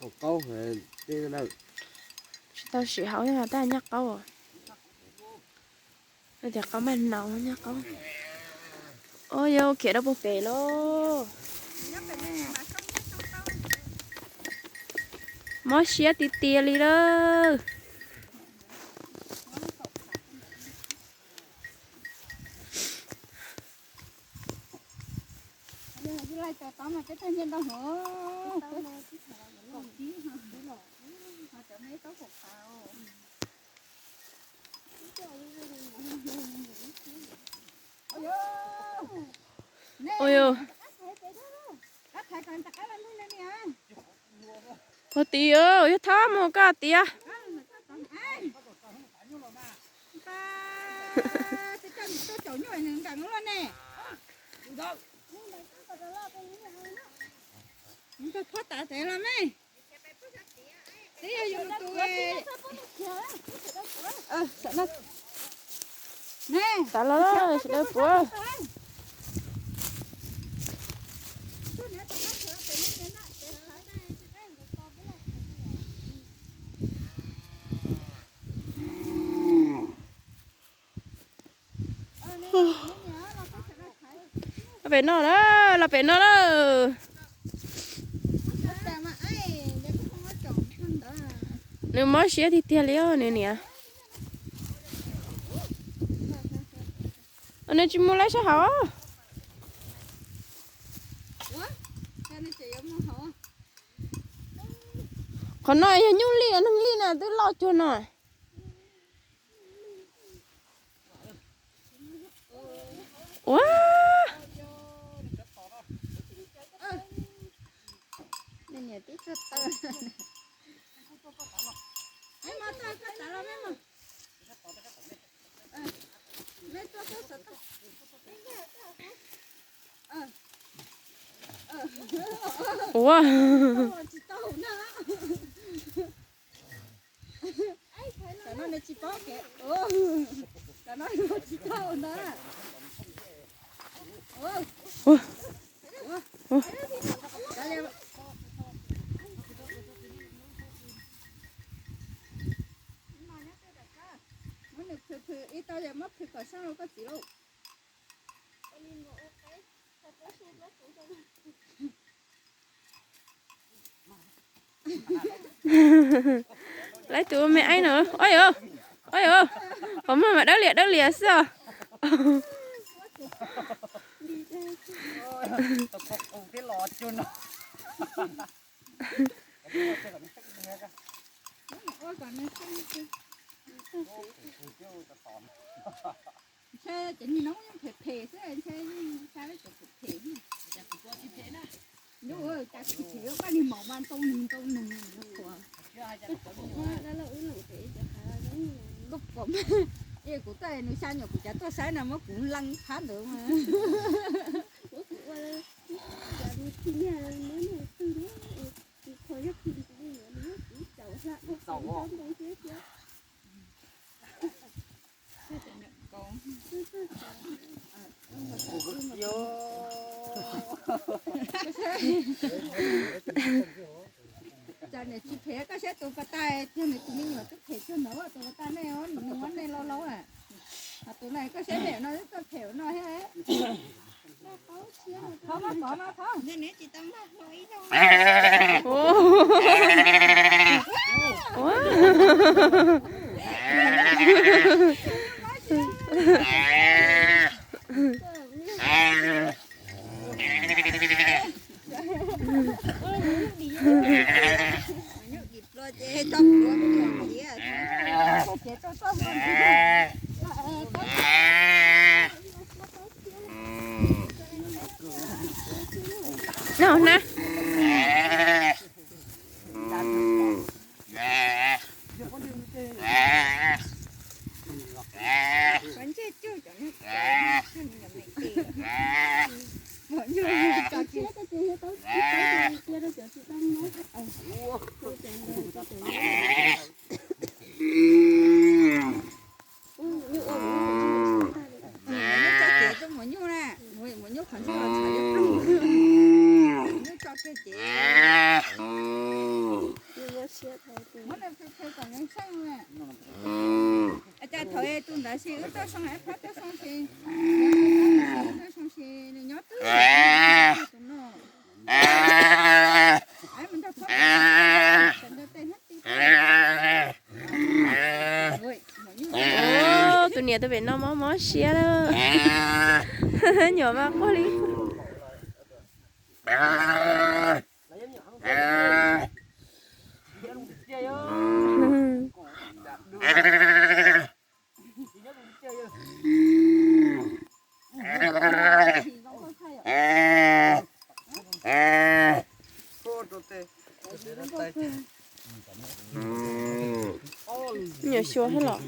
Tsis tau sim haus tab nyaj qaub. Tias qaub maj naus nyaj qaub. Ua yog khiav rau puag pem lauj. Mob siab tiag tiag li lawm. Ua yog, ua tid, yog thab mus koj tias. Tav los sawv daws puav. Los pem no na, los pem no na. Nws mob siab tiag tiag li os nws niam. Nws tsis mus laib sab hauv. Qhov no yog nyuj lij neeg lij na twb loj cuag no. Ua, ua. Tam no nws tsis paub kev, tam no nws tsis tau ntag. Muab nws plhws plhws ib tau yog muab plhws kom sab rau koj txiv lauj. Lawv tus me eeb no, ua yog, ua yog, qhov muag mas dawb liam dawb liam xwb os. Ntshe cov niag no yeej phem phem xwb, ntshe ua phem phem. Cas tsis phem, koj niag maum mas ntoo nws ntoo nws. Koj pom, kuv tuaj nws xya nyuam kuv cav tuaj saib na muab kuv leej phab ntawd mas. Cas niam tsis phem, koj saib tus pas tas, nws tus me nyuam twb phem tsuag ntawd, tus pas tas nej, nws muab nej laub laub na. Ho tus no koj saib phem no, koj phem no thiab. Thov maj pov no thov. No na. Nyuj tso kiag, muam nyuj na, muam nyuj qhov ntsej los tshov liab ploog. Nyuj tso kiag ces. Tus niam tus pem no mob mob siab lawm. Nyuam maj quaj li. Nyuam xyuas thiab los.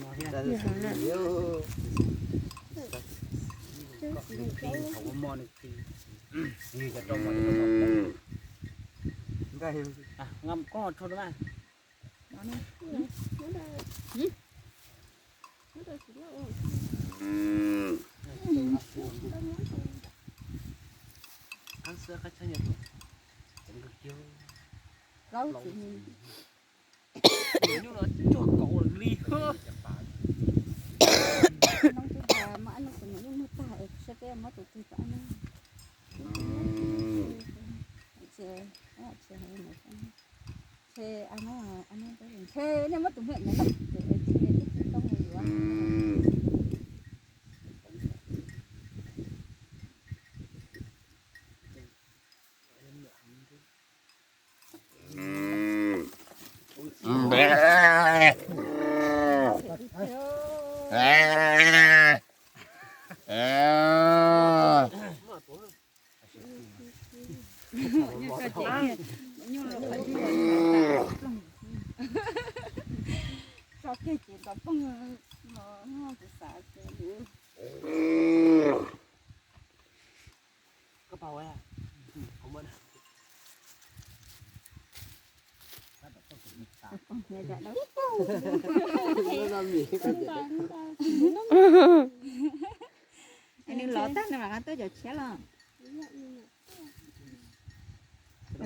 Nws los tag nws mam tuaj cov tshiab los.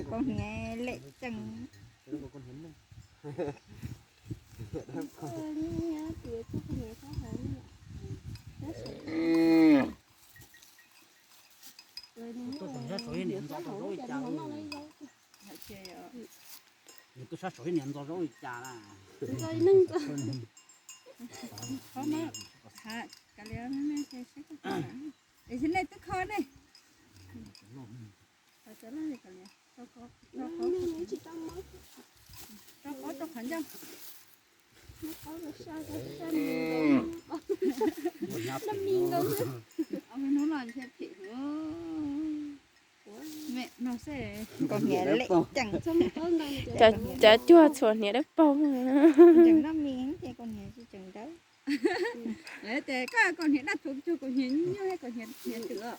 Koj hniav lem ceev. Nws tuaj sab saum ib niam ntxo zaub li cas na. Es nej twb kho ne. Rau qhov rau qhov ncauj. Hnub no ntshe phem. Kaus hniav lem ceev. Cov cuag txhuam hniav dawb paug. Tseem noj mis ces kaus hniav tsis tseem dawb. Ces koj kaus hniav daj thuv cuag kaus hniav nyuj, kaus hniav twm os.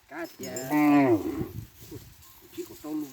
Kab tias kuv tsib kaum rau lus.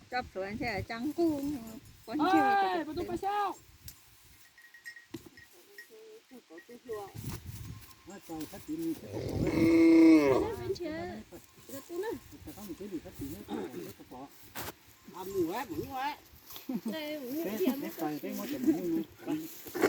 Tso plhuav ntshe tsa nquj, pov ntseg.